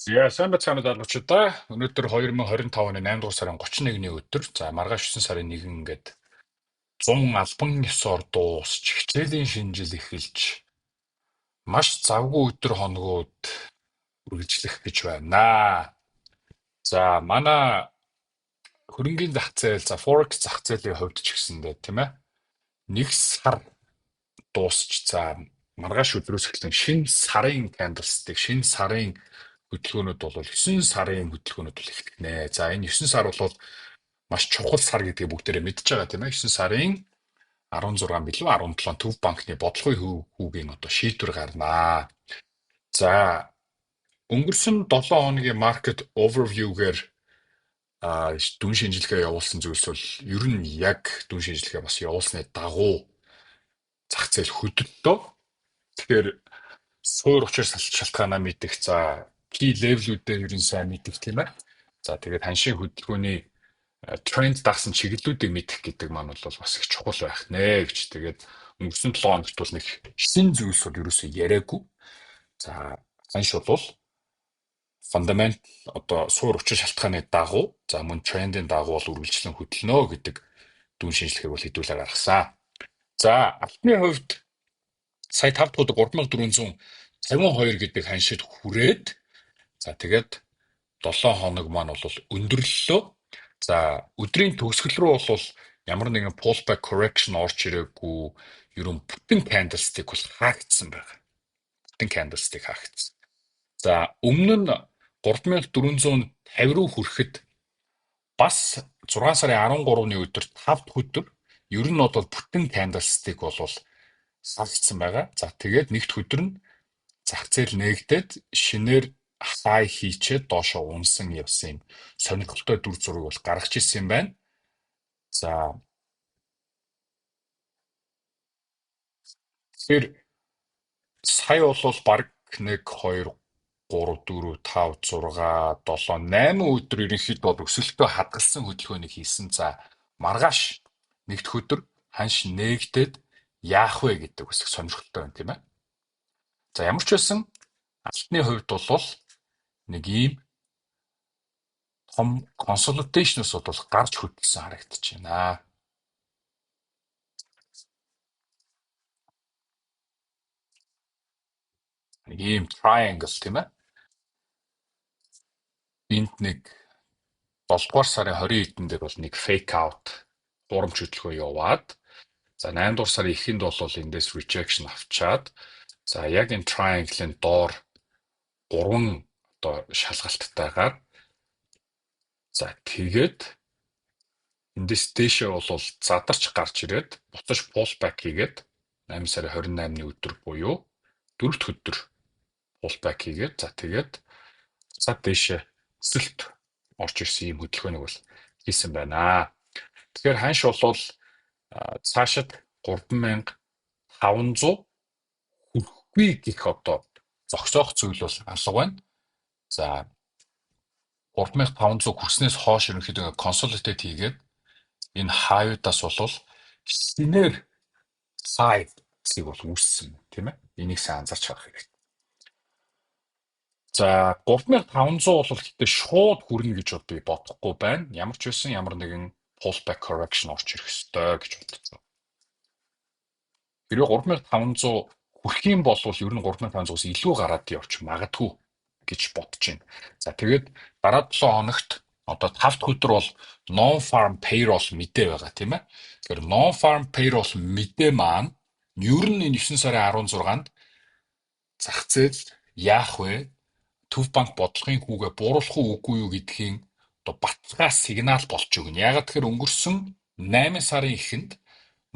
За, сайн байцгаана уу, залуучуудаа. Өнөөдөр 2025 оны 8 дугаар сарын 31-ний өдөр. За, маргааш 9 сарын 1 ингээд 100 албан ёсоор дуусч, хичээлийн шинэ жил эхэлж, маш завгүй өдөр хоногуд үргэлжлэх гэж байна. За, манай хөрөнгийн зах зээл, за Forex зах зээлийн хувьд ч гэсэндээ, тийм ээ. Нэг сар дуусч, за маргааш өдрөөс эхлэн шинэ сарын candlestick, шинэ сарын хөдөлгөөнүүд бол 9 сарын хөдөлгөөнүүд бол эхлэх нэ. За, энэ 9 сар бол маш чухал сар гэдгийг бүгдээрээ мэдж байгаа, тийм ээ. 9 сарын 16 билүү 17 Төв банкны бодлогын хүүгийн одоо шийдвэр гарнаа. За, өнгөрсөн 7 хоногийн market overview-гээр дүн шинжилгээ явуулсан зүйлс бол ер нь яг дүн шинжилгээ бас явуулсны дагуу зах зээл хөдлөлтөө. Тэгэхээр суур учир шалтгаанаа мэдэх, за key level-үүдээ ер нь сайн мэдэх, тийм ээ. За, тэгээд ханшийн хөдөлгөөний тренд дагсан чиглэлүүдийг мэдэх гэдэг маань бол бас их чухал байх нэ гэж. Тэгээд өнгөрсөн 7 хоногт бол нэг шинэ зүйлс бол ерөөсөө яриаггүй. За, ханш бол фундамент одоо суур учир шалтгааны дагуу, за мөн трендийн дагуу бол үргэлжлэн хөдлөнө гэдэг дүн шинжилгээг бол хэдүүлээ гаргасан. За, алтны хувьд сая 5 дахь өдөр 3452 гэдэг ханшид хүрээд, за тэгээд 7 хоног маань бол өндөрлөлөө. За, өдрийн төгсгөл рүү бол ямар нэгэн pullback correction орж ирээгүй, ер нь бүтэн candlestick бол хаагдсан байна. Бүтэн candlestick хаагдсан. За, өмнө нь 3450 руу хүрэхэд бас 6 сарын 13-ны өдөр 5 дахь өдөр ер нь бол бүтэн candlestick бол хаагдсан байгаа. За, тэгээд нэгд өдөр нь зах зээл нээгдээд шинээр хай хийчээд доошоо унсан явсан юм сонирхолтой дүр зураг бол гаргаж ирсэн юм байна. За, тэгэхээр сая бол баг 1 2 3 4 5 6 7 8 өдөр ерөнхийдөө бол өсөлтөө хадгалсан хөдөлгөөнийг хийсэн. За, маргааш нэгдэх өдөр ханш нээгдээд яах вэ гэдэг бас их сонирхолтой байна, тийм ээ. За, ямар ч байсан алтны хувьд бол нэг ийм том consolidation-ос бол гарч хөдөлсөн харагдаж байна. Нэг ийм triangle, тийм ээ. Энд нэг 7 дугаар сарын 20 эдэн дээр бол нэг fake out хуурамч хөдөлгөөн яваад, за 8 дугаар сарын эхэнд бол эндээс rejection авчаад, за яг энэ triangle-ын доор гурван одоо шалгалттайгаар, за тэгээд эндээс дээшээ бол задарч гарч ирээд буцаж pullback хийгээд 8 сарын 28-ны өдөр буюу дөрөвт өдөр pullback хийгээд, за тэгээд буцаад дээшээ өсөлт орж ирсэн ийм хөдөлгөөнийг бол хийсэн байна. Тэгэхээр ханш бол цаашид 3500 хүрэхгүй гэх одоо зогсоох зүйл бол алга байна. За, 3500 хүрснээс хойш ерөнхийдөө consolidate хийгээд энэ хаюудаас бол шинээр хай цэг бол үүссэн, тийм ээ. Энийг сайн анзаарч харах хэрэгтэй. За, 3500 бол гэхдээ шууд хүрнэ гэж би бодохгүй байна. Ямар ч байсан ямар нэгэн pullback correction орж ирэх ёстой гэж бодож байна. Хэрвээ 3500 хүрэх юм бол ер нь 3500-аас илүү гараад явж магадгүй гэж бодож байна. За, тэгээд дараа 7 хоногт одоо 5 дахь өдөр бол non farm payroll мэдээ байгаа, тийм ээ. Тэгэхээр non farm payroll мэдээ маань ер нь энэ 9 сарын 16-нд зах зээл яах вэ? Төв банк бодлогын хүүгээ бууруулах уу, үгүй юу гэдгийн одоо баталгаа сигнал болж өгнө. Яагаад тэгэхээр өнгөрсөн 8 сарын эхэнд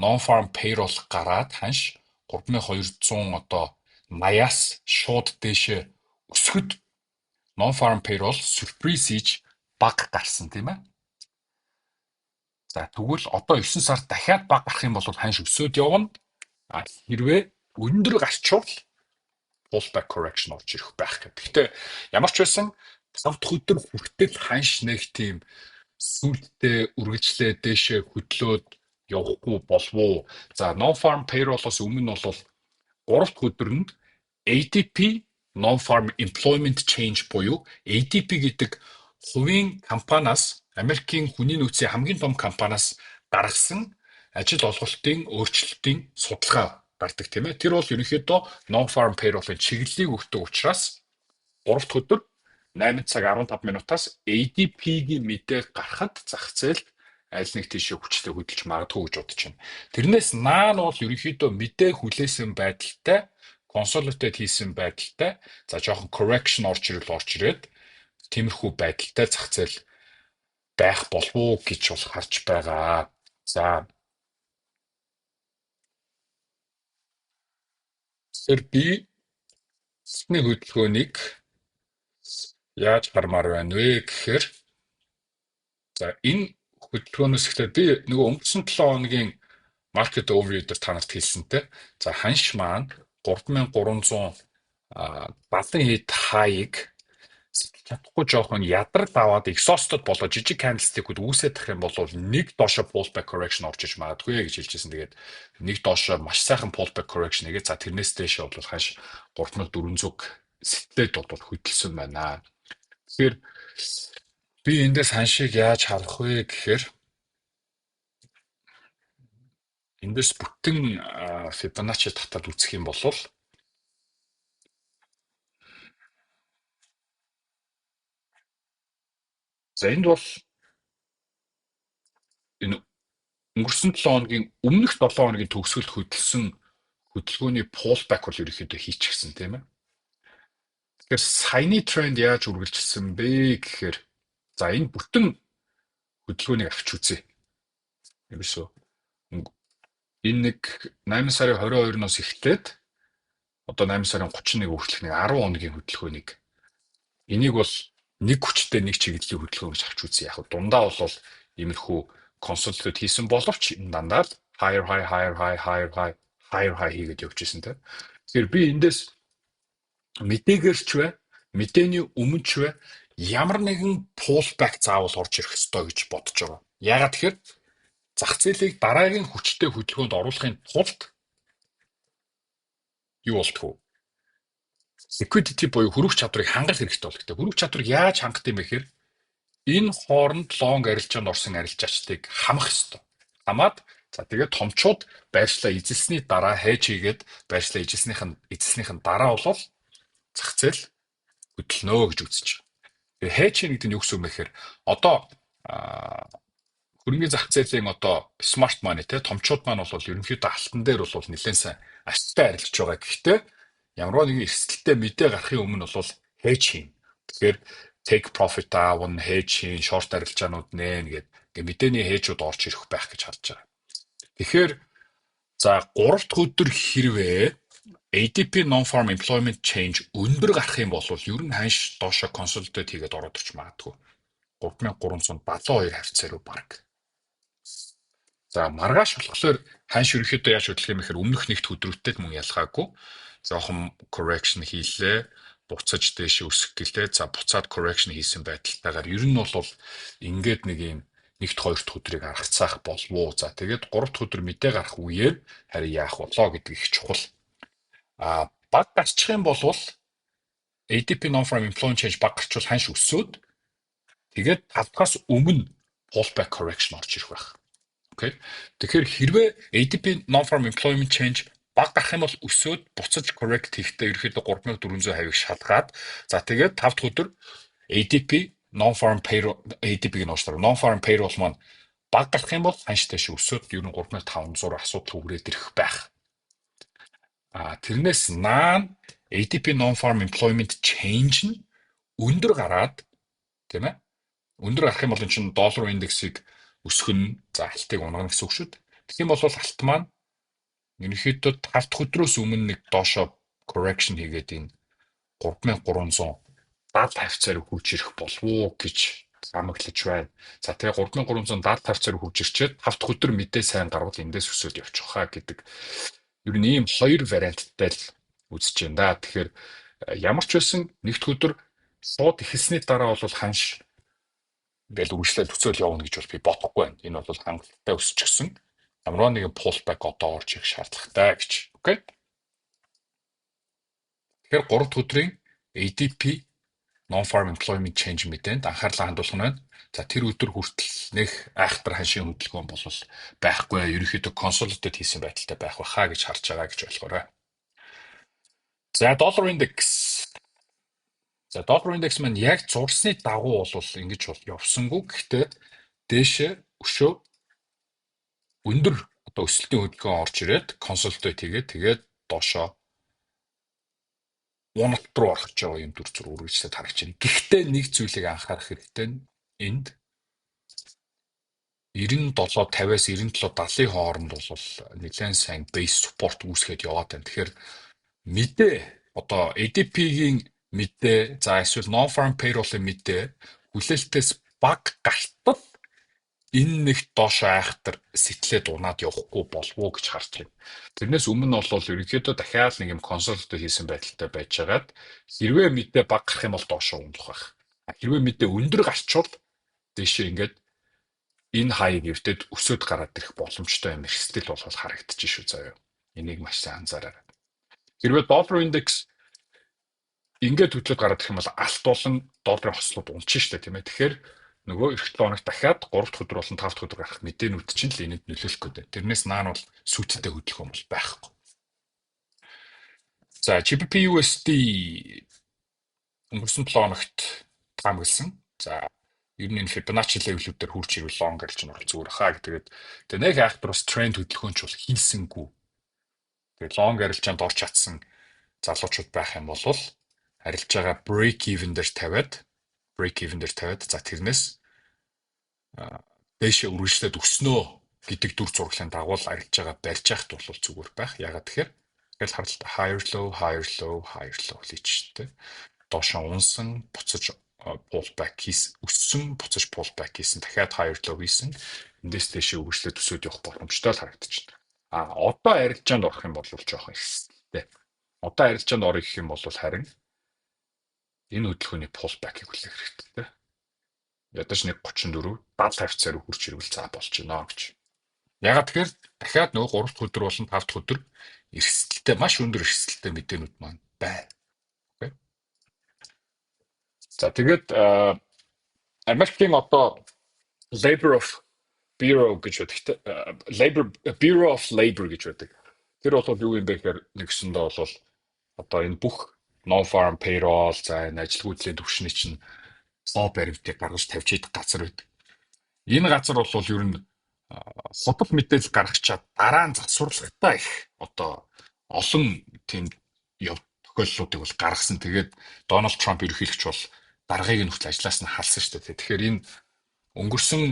non farm payroll гараад ханш 3200 одоо 80-аас шууд дээшээ өсөхөд non farm payroll surprise хийж бага гарсан, тийм ээ. За, тэгвэл одоо 9 сард дахиад бага гарах юм бол ханш өсөөд явна. А хэрвээ өндөр гарчвал pullback correction орж ирэх байх гэдэг. Гэхдээ ямар ч байсан 5 дахь өдөр хүртэл ханш нэг тийм сүултээ үргэлжлээ дээшээ хөдлөөд явахгүй болов уу? За, non farm payroll-оос өмнө бол 3 дахь өдөр нь ADP Non-Farm Employment Change буюу ADP гэдэг хувийн компаниас, Америкийн хүний нөөцийн хамгийн том компаниас гаргасан ажил олголтын өөрчлөлтийн судалгаа гардаг, тийм ээ. Тэр бол ерөнхийдөө non-farm payroll-ын чиглэлийг өгдөг учраас 3 дахь өдөр 8 цаг 15 минутаас ADP-гийн мэдээ гарахад зах зээл аль нэг тийшээ хүчтэй хөдөлж магадгүй гэж бодож байна. Тэрнээс наан бол ерөнхийдөө мэдээ хүлээсэн байдалтай, consolidate хийсэн байдалтай, за, жоохон correction орж ирэл орж ирээд тиймэрхүү байдалтай зах зээл байх болов уу гэж бол харж байгаа. За, тэгэхээр би алтны хөдөлгөөнийг яаж хармаар байна вэ гэхээр, за, энэ хөдөлгөөнөөс эхлээд би нөгөө өнгөрсөн 7 хоногийн market overview дээр та нарт хэлсэнтэй. За, ханш маань 3370 хэд high-ыг чадахгүй жоохон ядрал аваад exhausted болоо жижиг candlestick-үүд үүсээд тах юм бол нэг доошо pullback correction орж иж магадгүй гэж хэлжсэн. Тэгээд нэг доошо маш сайхан pullback correction нэгээ, за, тэрнээс дээшээ бол ханш 3400 сэтлээд бол хөдөлсөн байна. Тэгэхээр би эндээс ханшийг яаж харах вэ гэхээр эндээс бүтэн Fibonacci татаад үзэх юм бол, за, энд бол энэ өнгөрсөн 7 хоногийн өмнөх 7 хоногийн төгсгөл хөдөлсөн хөдөлгөөний pullback бол ерөнхийдөө хийчихсэн, тийм ээ. Тэгэхээр саяны тренд яаж үргэлжилсэн бэ гэхээр, за, энэ бүтэн хөдөлгөөнийг авч үзье. Ерөөсөө энэ нэг 8 сарын 22-ноос эхлээд одоо 8 сарын 31 хүртэлх нэг 10 хоногийн хөдөлгөөнийг, энийг бол нэг хүчтэй нэг чиглэлийн хөдөлгөөн гэж авч үзье. Яг дундаа бол иймэрхүү consolidate хийсэн боловч энэ дандаа л higher high, higher high, higher high, higher high хийгээд явж исэн, тийм. Тэгэхээр би эндээс мэдээгээр ч бай, мэдээний өмнө ч бай, ямар нэгэн pullback заавал орж ирэх ёстой гэж бодож байгаа. Яагаад тэгэхээр зах зээлийг дараагийн хүчтэй хөдөлгөөнд оруулахын тулд юу болтгоо? Liquidity буюу хөрвөх чадварыг хангах хэрэгтэй бол. Гэхдээ хөрвөх чадварыг яаж хангах юм бэ гэхээр энэ хооронд long арилжаанд орсон арилжаачдыг хамах ёстой. Хамаад, за, тэгээд томчууд байршлаа эзэлсний дараа, hedge хийгээд байршлаа эзэлснийх нь дараа бол зах зээл хөдөлнө гэж үзэж байгаа. Тэгээ hedge гэдэг нь юу гэсэн үг вэ гэхээр одоо хөрөнгөний зах зээлийн одоо smart money те, томчууд маань бол ерөнхийдөө алтан дээр бол нэлээд сайн ашигтай арилжж байгаа. Гэхдээ ямар нэгэн эрсдэлтэй мэдээ гарахын өмнө бол hedge хийн. Тэгэхээр take profit аавна, hedge хийн, short арилжаанууд нээн гээд ингээ мэдээний hedge үүд орж ирэх байх гэж харж байгаа. Тэгэхээр, за, 3 дахь өдөр хэрвээ ADP non-farm employment change өндөр гарах юм бол ер нь ханш доошо consolidate хийгээд ороод ирч магадгүй. 3372 хавьцаа руу баг. За, маргааш болохоор ханш ерөнхийдөө яаж хөдлөх юм гэхээр өмнөх нэгт өдрүүтэй мөн ялгаагүй жоохон correction хийлээ, буцаж дээшээ өсөх гэлээ. За, буцаад correction хийсэн байдалтайгаар ер нь бол ингээд нэг юм нэгт хоёр дахь өдрийг аргацаах болов уу. За, тэгээд гурав дахь өдөр мэдээ гарах үеэр харин яах болоо гэдэг их чухал. А баг гарчих юм бол ADP non-farm employment change баг гарчвал ханш өсөөд тэгээд тавдахаас өмнө pullback correction орж ирэх байх. Окей. Тэгэхээр хэрвээ ADP non-farm employment change баг гарах юм бол өсөөд буцаж correct хийхдээ ерөөхдөө 3450-ыг шалгаад, за, тэгээд 5 дахь өдөр ADP non-farm payroll, ADP-г нь уучлаарай. Non-farm payroll маань баг гарах юм бол ханш тийш өсөөд ер нь 3500 асуудал хүрээд ирэх байх. А тэрнээс наан ADP non-farm employment change нь өндөр гараад, тийм ээ. Өндөр гарах юм бол эн чинь доллар индексийг өсгөн, за, алтыг унгана гэсэн үг шүү дээ. Тэгэх юм бол алт маань ерөнхийдөө 5 дахь өдрөөс өмнө нэг доошо correction хийгээд энэ 3370 хавьцаа руу хурж ирэх болов уу гэж таамаглаж байна. За, тэгээ 3370 хавьцаа руу хурж ирчээд 5 дахь өдөр мэдээ сайн гарвал эндээс өсөөд явчих хаа гэдэг ер нь ийм хоёр варианттай л үзэж байна да. Тэгэхээр ямар ч байсан нэгд өдөр шууд эхэлсний дараа бол ханш ингээл үргэлжлэл төцөөл явна гэж бол би бодохгүй байна. Энэ бол хангалттай өсчихсөн. Ямар нэгэн pullback одоо орж ирэх шаардлагатай гэж. Окей. Тэгэхээр 3 дахь өдрийн ADP Non-Farm Employment Change мэдээнд анхаарлаа хандуулах нь байна. За, тэр өдөр хүртэл нэг айхтар ханшийн хөдөлгөөн бол байхгүй. Ерөнхийдөө consolidated хийсэн байдалтай байх байхаа гэж харж байгаа гэж ойлгоорой. За, доллар индекс. За, доллар индекс маань яг зурсны дагуу бол ингэж бол явсангүй. Гэхдээ дээшээ өшөө өндөр одоо өсөлтийн хөдөлгөөн орж ирээд consolidate хийгээд, тэгээд доошоо уналт руу орох гэж байгаа юм дүр зураг үргэлжлээд харагдаж байна. Гэхдээ нэг зүйлийг анхаарах хэрэгтэй нь энд 97 50-аас 97 70-ын хооронд бол нэлээд сайн base support үүсгээд яваад байна. Тэгэхээр мэдээ, одоо ADP-гийн мэдээ, за эсвэл non farm payroll-ын мэдээ хүлээлтээс бага гартал энэ нэг доош айхтар сэтлээд унаад явахгүй болов уу гэж харж байна. Тэрнээс өмнө бол ерөнхийдөө дахиад нэг юм consolidate хийсэн байдалтай байжгаад, хэрвээ мэдээ бага гарах юм бол доошоо унах байх. Хэрвээ мэдээ өндөр гарчвал дээшээ ингээд энэ хаяг эвдээд өсөөд гараад ирэх боломжтой юм эрсдэл бол харагдчих шүү заяа. Энийг маш сайн анзаараарай. Хэрвээ доллар индекс ингээд хөдлөөд гараад ирэх юм бол алт болон долларын хослууд унчин штэ, тийм ээ. Тэгэхээр нөгөө эх 7 хоногт дахиад 3 дахь өдөр болон 5 дахь өдөр гарах мэдээнүүд чинь л энэнд нөлөөлөх гэдэг. Тэрнээс наан бол сүйттэй хөдөлгөөн бол байхгүй. За, GBP USD өнгөрсөн 7 хоногт таамагласан. За, ер нь энэ Fibonacci level-үүдээр хурж ирвэл long арилжаанд орох зүгээр хаа гэдэг. Тэгээ нэг айхтар бас тренд хөдөлгөөн ч бол хийсэнгүй. Тэгээ long арилжаанд орч чадсан залуучууд байх юм бол арилжаагаа break even дээр тавиад, break even дээр тавиад, за тэрнээс дээшээ үргэлжлээд өснөө гэдэг дүр зураглалын дагуу арилжаагаа барьж яхад бол зүгээр байх. Яагаад тэгэхээр тэгэл харалт higher low, higher low, higher low хийж штэ. Доошоо унсан, буцаж pull back хийсэн, өссөн, буцаж pull back хийсэн, дахиад higher low хийсэн. Эндээс дээшээ үргэлжлээд өсөөд явах боломжтой л харагдчихна. А одоо арилжаанд орох юм бол жоохон эрсдэлтэй. Одоо арилжаанд орох гэх юм бол харин энэ хөдөлгөөний pull back-ыг хүлээх хэрэгтэй. Ядаж 1.34 70 хавьцаар хурж ирвэл за болж байна гэж. Яагаад тэгэхээр дахиад нөгөө 3 дахь өдөр болон 5 дахь өдөр эрсдэлтэй, маш өндөр эрсдэлтэй мэдээнүүд маань байна. Okay. За, тэгээд Америкийн одоо Labor of Bureau гэж байдаг. Labor Bureau of Labor гэж байдаг. Тэр бол юу юм бэ гэхээр нэгсэндээ бол одоо энэ бүх non farm payroll, за энэ ажилгүйдлийн түвшний чинь тоо баримтыг гаргаж тавьж идэх газар байдаг. Энэ газар бол ер нь худал мэдээлэл гаргачаад дараа нь засварлагатай их одоо олон тийм тохиолдлуудыг бол гаргасан. Тэгээд Дональд Трамп ерөнхийлөгч бол даргаыг нь хүртэл ажлаас нь халсан шүү дээ. Тэгэхээр энэ өнгөрсөн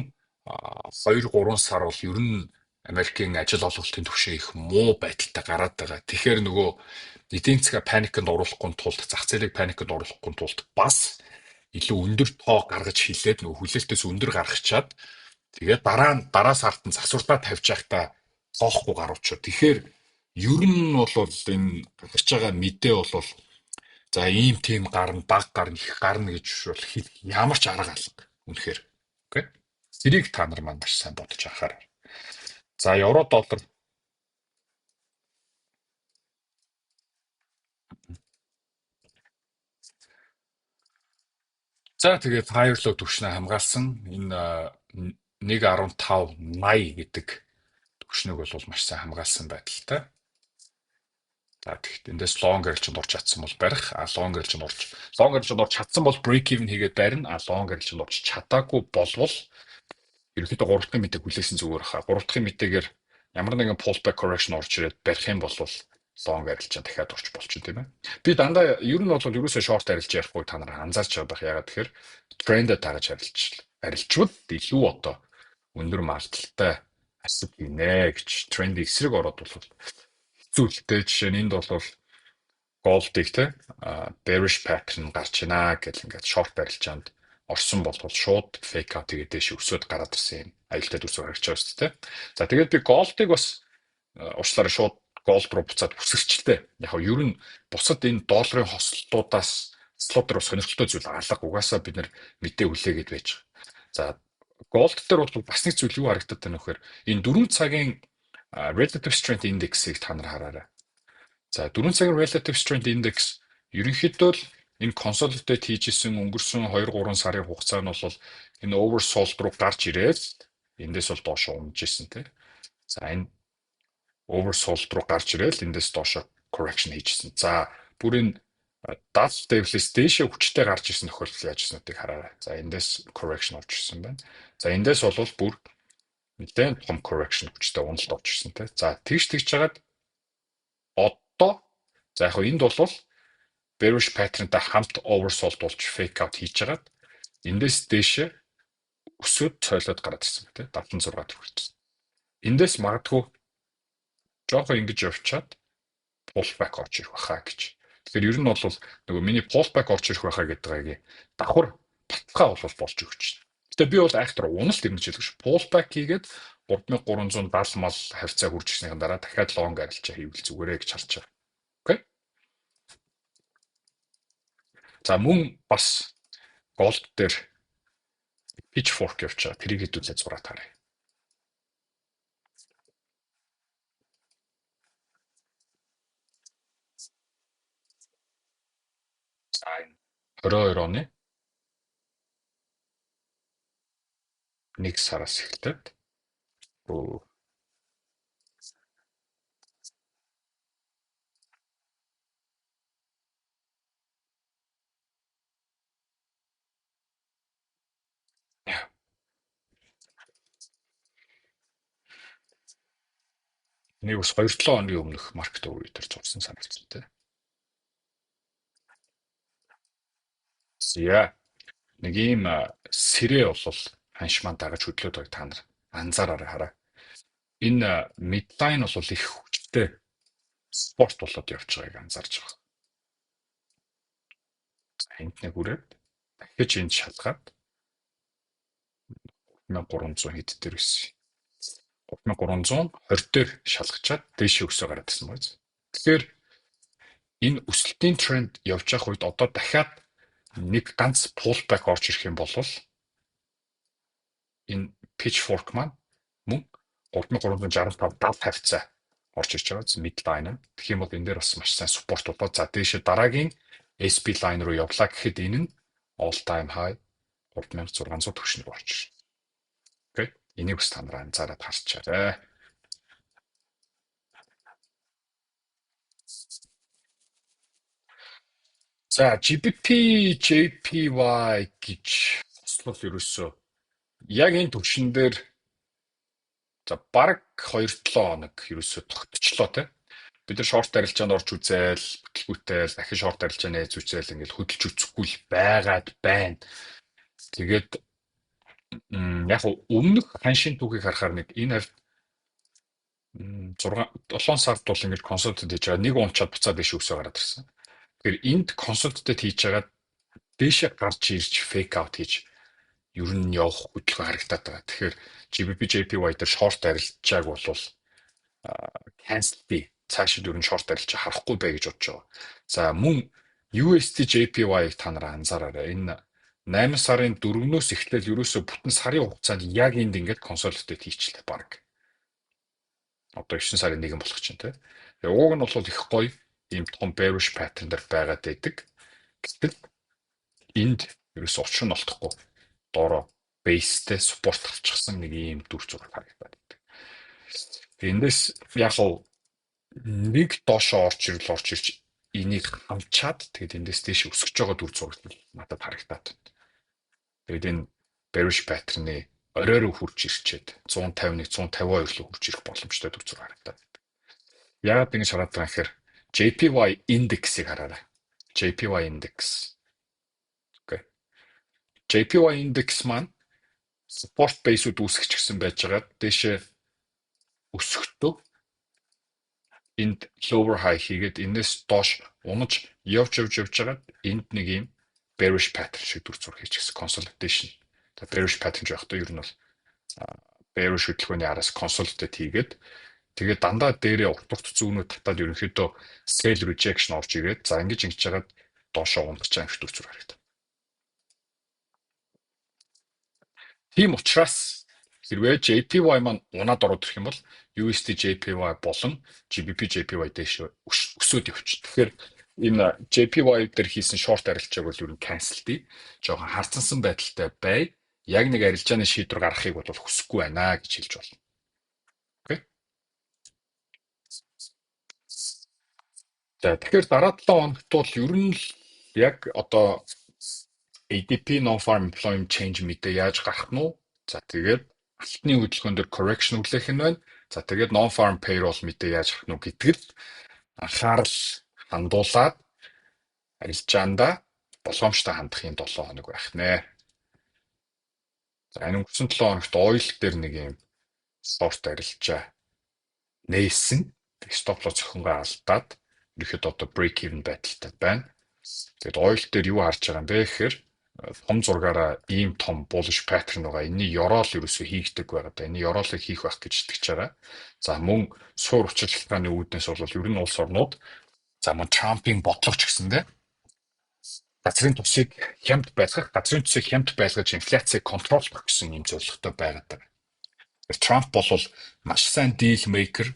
2 3 сар бол ер нь Америкийн ажил олголтын түвшин их муу байдалтай гараад байгаа. Тэгэхээр нөгөө эдийн засгаа паниканд оруулахгүй тулд, зах зээлийг паниканд оруулахгүй тулд бас илүү өндөр тоо гаргаж хэлээд, нөгөө хүлээлтээс өндөр гаргачаад, тэгээд дараа нь дараа сард нь засварлаа тавьж байхдаа тоохгүй гаруучаа. Тэгэхээр ер нь бол энэ гарч байгаа мэдээ бол за ийм тийм гарна, бага гарна, их гарна гэж бол хэлэх ямар ч арга алга. Үнэхээр. Okay. Тэрийг та нар маань маш сайн бодож анхаарай. За, евро доллар. За, тэгээд higher low түвшнээ хамгаалсан. Энэ 1.1580 гэдэг түвшнийг бол маш сайн хамгаалсан байдалтай. За, тэгэхдээ эндээс long арилжаанд орж чадсан бол барих, а long арилжаанд орж чадсан бол break even хийгээд барина, а long арилжаанд орж чадаагүй болвол ерөнхийдөө 3 дахь мэдээг хүлээсэн зүгээр хаа. 3 дахь мэдээгээр ямар нэгэн pullback correction орж ирээд барих юм бол long арилжаа дахиад орч болчих, тийм ээ. Би дандаа ер нь бол ерөөсөө short арилж ярихгүй та нар анзаарч байгаа байх. Яагаад тэгэхээр трендээ дагаж арилжвал илүү одоо өндөр магадлалтай ашиг хийнэ гэж. Тренд эсрэг ороод бол хэцүү л дээ. Жишээ нь энд бол gold-ыг те bearish pattern гарч байна гэл ингээд short арилжаанд орсон бол шууд fake out тэгээд дээш өсөөд гараад ирсэн юм аюултай дүрс гарч байгаа шүү дээ. За, тэгээд би gold-ыг бас уучлаарай, шууд gold руу буцаад үсэрчлээ. Яг нь ер нь бусад энэ долларын хослолтуудаас хослууд руу сонирхолтой зүйл алга, угаасаа бид нар мэдээ хүлээгээд байж байгаа. За, gold дээр бол бас нэг зүйл юу харагдаад байна вэхээр энэ 4 цагийн relative strength index-ийг та нар хараарай. За, 4 цагийн relative strength index ерөнхийдөө л Энэ consolidate хийжсэн өнгөрсөн 2 3 сарын хугацаа нь бол энэ oversold руу гарч ирээд эндээс бол доош унж исэн, тий. За, энэ oversold руу гарч ирээд эндээс доошо correction хийжсэн. За, бүр энэ 70 level-ээс дээшээ хүчтэй гарч ирсэн тохиолдол яаж ирснүүдийг хараарай. За, эндээс correction орж ирсэн байна. За, эндээс бол бүр нэлээд том correction, хүчтэй уналт орж ирсэн, тий. За, тэгж тэгж жагаад одоо за яг энд бол bearish pattern-тай хамт oversold болж fake out хийж хагаад эндээс дээшээ өсөөд цойлоод гараад ирсэн байна, тий. 76 төгрөгчсөн. Эндээс магадгүй жоохон ингэж явчаад pullback орж ирэх байхаа гэж. Тэгэхээр ер нь бол нөгөө миний pullback орж ирэх байхаа гэдэг байгаагийн давхар баталгаа бол болж өгч байна. Гэтэ би бол айхтар уналт ирнэ гэж хэлдэг ш. Pullback хийгээд 3370 мал хавцаа хүрч ирснийхэн дараа дахиад long арилжаа хийвэл зүгээрээ гэж харж байгаа. Okay. За, мөн бас gold дээр pitchfork явж байгаа. Тэрийг хэдүүлээ зураад харъя. За, энэ 22 оны 1 сараас эхлээд өө нэг бас 2-7 хоногийн өмнөх market overview дээр зурсан санагдсан, тий. За, нэг ийм сэрээ бол ханш маань дагаж хөдлөөд байгааг та нар анзаараарай, хараа. Энэ midline бол их хүчтэй support болоод явж байгааг анзаарч байгаа. За, энд нэг үрээд дахиж энд шалгаад 1300 хэд дээр байсан. 3320 дээр шалгачаад дээшээ өсөө гараад ирсэн байна. Тэгэхээр энэ өсөлтийн тренд явж явах үед одоо дахиад нэг ганц pullback орж ирэх юм бол энэ pitchfork маань мөн 3365 70 хавцаа орж ирж байгаа midline. Тэгэх юм бол энэ дээр бас маш сайн support болоо. За, дээшээ дараагийн SP line руу явлаа гэхэд энэ нь all time high 3600 түвшин рүү орж ирнэ. Okay. Энийг бас та нар анзаараад харчаарай. За, GBP JPY гэж хослол ерөөсөө яг энэ түвшин дээр за бараг 2-7 хоног ерөөсөө тогтчлоо, те. Бид нар short арилжаанд орж үзээл, бүтлгүүтэл дахин short арилжаа нээж үзээл, ингээл хөдөлж үзэхгүй л байгаад байна. Тэгээд яг өмнөх ханшийн түүхийг харахаар нэг энэ хавьд 6 7 сард бол ингэж consolidate хийж байгаа, нэг унчаад буцаад дэше өсөө гараад ирсэн. Тэгэхээр энд consolidate хийж байгаа, дээшээ гарч ирж fake out хийж ер нь явах хөдөлгөөн харагдаад байгаа. Тэгэхээр GBP JPY дээр short арилжааг бол cancel би цаашид ер нь short арилжаа харахгүй бай гэж бодож байгаа. За, мөн USD JPY-г та нар анзаараарай. Энэ 8 сарын 4-өөс эхлээл ерөөсө бүтэн сарын хугацаанд яг энд ингээд consolidate хийчлээ баг. Одоо 9 сарын 1 болох чинь, тий. Тэгээ уг нь бол их гоё ийм том bearish pattern дээр байгаад байдаг. Гэтэл энд ерөөсө учир нь олдохгүй доороо base-тэй support авчихсан нэг ийм дүр зураг харагдаад байдаг. Тэгээ эндээс яг хуу нэг доошоо орж ирэл орж ирж энийг хамчаад тэгээд эндээс дээш өсөж байгаа дүр зураг надад харагдаад байна. Тэгээд энэ bearish pattern-ы орой руу хурж ирчээд 151 152 руу хурж ирэх боломжтой дүр зураг харагдаад байна. Яагаад ингэж хараад байгаа юм гэхээр JPY индексийг хараарай. JPY индекс. Okay. JPY индекс маань support base-үүд үүсгэчихсэн байж байгаад дээшээ өсөхдөө энд lower high хийгээд энэс доош унаж явж явж явж байгаад энд нэг юм bearish pattern шиг дүр зураг хийчихсэн, consolidation. За, bearish pattern ч байх тоо ер нь бол bearish хөдөлгөөний араас consolidate хийгээд тэгээд дандаа дээрээ урт урт зүүнүүд татаад ерөнхийдөө sell rejection орж ирээд, за, ингэж ингэж жагаад доошоо унах чам их дүр зураг харагдав. Тийм учраас хэрвээ JPY маань унаад ороод ирэх юм бол USD JPY болон GBP JPY дээш өсөөд явчихна. Тэгэхээр Энэ JPY дээр хийсэн short арилжааг бол ер нь cancel дий. Жоохон харцансан байдалтай бай. Яг нэг арилжааны шийдвэр гаргахыг бол хүсэхгүй байна гэж хэлж болно. Okay. За, тэгэхээр дараа 7 хоногт бол ер нь л яг одоо ADP non farm employment change мэдээ яаж гарах нь уу? За, тэгээд алтны хөдөлгөөн дээр correction хүлээх нь байна. За, тэгээд non farm payroll мэдээ яаж гарах нь уу гэдэгт анхаарал хандуулаад арилжаандаа болгоомжтой хандах юм 7 хоног байх нэ. За, энэ өнгөрсөн 7 хоногт oil дээр нэг юм short арилжаа нээсэн. Stop loss зохионгоо алдаад ерөөхдөө одоо break even байдалтай байна. Тэгээд oil дээр юу харж байгаа юм бэ гэхээр том зургаараа ийм том bullish pattern байгаа. Энэний ёроол ерөөсөө хийгдэг байгаа даа. Энэний ёроолыг хийх байх гэж итгэж байгаа. За, мөн суурь учир шалтгааны үүднээс бол ер нь улс орнууд, за, мөн Трампын бодлого ч гэсэндээ газрын тусыг хямд байлгаж инфляцийг control лох гэсэн юм зорилготой байгаад байгаа. Трамп бол маш сайн deal maker,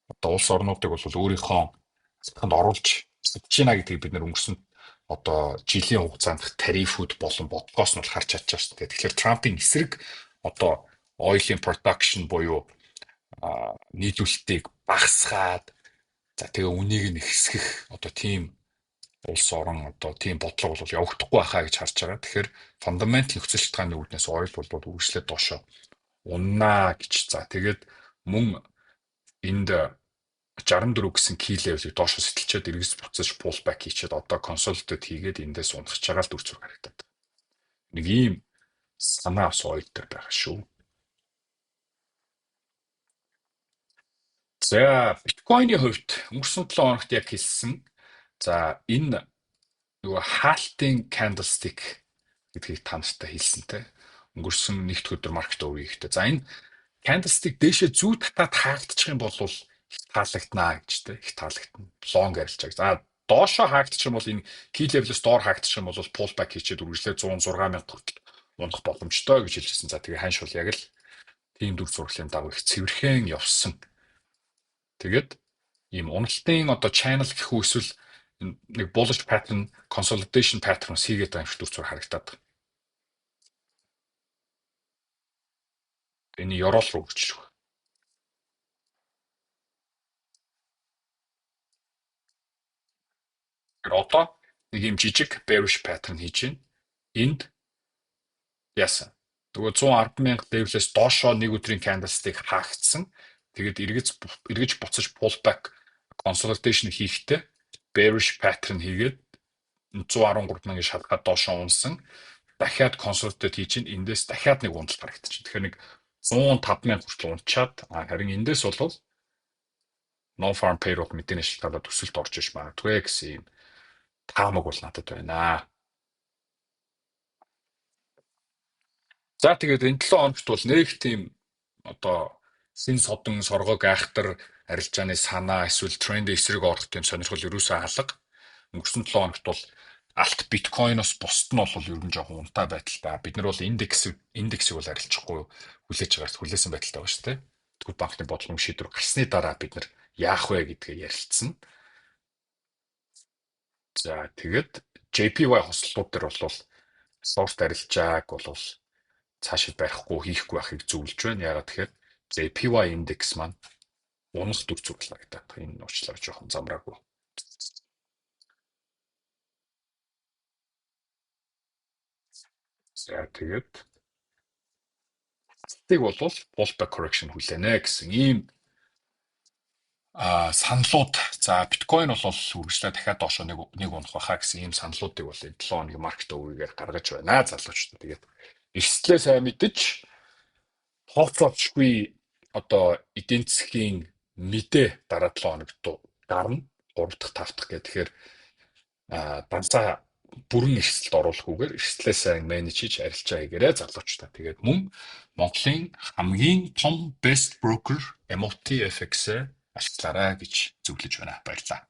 одоо улс орнуудыг бол өөрийнхөө алханд оруулж чадж байна гэдгийг бид нэр өнгөрсөн одоо жилийн хугацаанд тарифүүд болон бодлогоос нь бол харж чадж байгаа шүү дээ. Тэгэхээр Трампын эсрэг одоо oil production буюу нийлүүлэлтийг багасгаад, за, тэгээ үнийг нь ихсгэх одоо тийм улс орон, одоо тийм бодлого бол явагдахгүй байхаа гэж харж байгаа. Тэгэхээр fundamental нөхцөл шалтгааны үүднээс oil бол үргэлжлээд доошоо уннаа гэж. За, тэгээд мөн энд 64 гэсэн key level-ийг доошо сэтэлчээд эргэж буцаж pull back хийчихэд одоо consolidate хийгээд эндээс унах чагаал дүр зураг харагдаад. Нэг ийм санаа бас oil дээр байгаа шүү. За, биткойны хувьд өнгөрсөн 7 хоногт яг хэлсэн. За, энэ нөгөө хаалтын candlestick гэдгийг та нартай хэлсэн те. Өнгөрсөн нэгд өдөр market overview хийхдээ. За, энэ candlestick дээшээ зүү татаад хаагдчих юм бол их таалагднаа гэж те. Их таалагдана. Long арилжаа. За, доошоо хаагдчих юм бол, энэ key level-ээс доор хаагдчих юм бол pull back хийчихэд үргэлжлээ 106 мянга хүртэл унах боломжтой гэж хэлжсэн. За, тэгээ ханш бол яг л тийм дүр зураглалын дагуу их цэвэрхэн явсан. Тэгээд ийм уналтын одоо channel гэх үү, эсвэл нэг bullish pattern, consolidation pattern хийгээд байгаа юм шиг дүр зураг харагдаад байна. Энэ ёроол руу үрж ирэх. Тэгэхээр одоо нэг юм жижиг bearish pattern хийж байна. Энд яасан? Нөгөө 110 мянга level-ээс доошоо нэг өдрийн candlestick хаагдсан. Тэгээд эргэж буцаж pullback consolidation хийхдээ bearish pattern хийгээд 113 мянган шалгаад доошоо унсан. Дахиад consolidate хийж чинь эндээс дахиад нэг уналт харагдчихэв. Тэгэхээр нэг 105 мянга хүртэл унчаад, харин эндээс бол non farm payroll мэдээний шалтгаалаад өсөлт орж иж магадгүй гэсэн юм таамаг бол надад байна. За, тэгээд энэ 7 хоногт бол нэг тийм одоо син содон соргог айхтар арилжааны санаа эсвэл тренд эсрэг орох тийм сонирхол ерөөсөө алга. Өнгөрсөн 7 хоногт бол алт, биткойноос бусд нь бол ер нь жоохон унтаа байдалтай. Бид нар бол индексийг бол арилжихгүй хүлээж байгаа, хүлээсэн байдалтай байгаа шүү дээ. Тэгвэл банкны бодлогын шийдвэр гарсны дараа бид нар яах вэ гэдгээ ярилцсан. За, тэгээд JPY хослолууд дээр бол short арилжааг бол цаашид барихгүй, хийхгүй байхыг зөвлөж байна. Яагаад тэгэхээр JPY индекс маань унах дүр зураг харагдаад. Энэ уучлаарай, жоохон замраагүй. За, тэгээд алтыг бол pullback correction хүлээнэ гэсэн ийм саналууд, за, биткойн бол үргэлжлээ дахиад доошо нэг унах байхаа гэсэн ийм саналуудыг бол энэ 7 хоногийн market overview-гээр гаргаж байна, залуучууд. Тэгээд эрсдлээ сайн мэдэж, тооцоолшгүй одоо эдийн засгийн мэдээ дараа 7 хоногт гарна. 3 дахь, 5 дахь гэх. Тэгэхээр дансаа бүрэн эрсдэлд оруулахгүйгээр эрсдлээ сайн manage хийж арилжаа хийгээрэй, залуучдаа. Тэгээд мөн Монголын хамгийн том best broker MOT FX-ээ ашиглаарай гэж зөвлөж байна. Баярлалаа.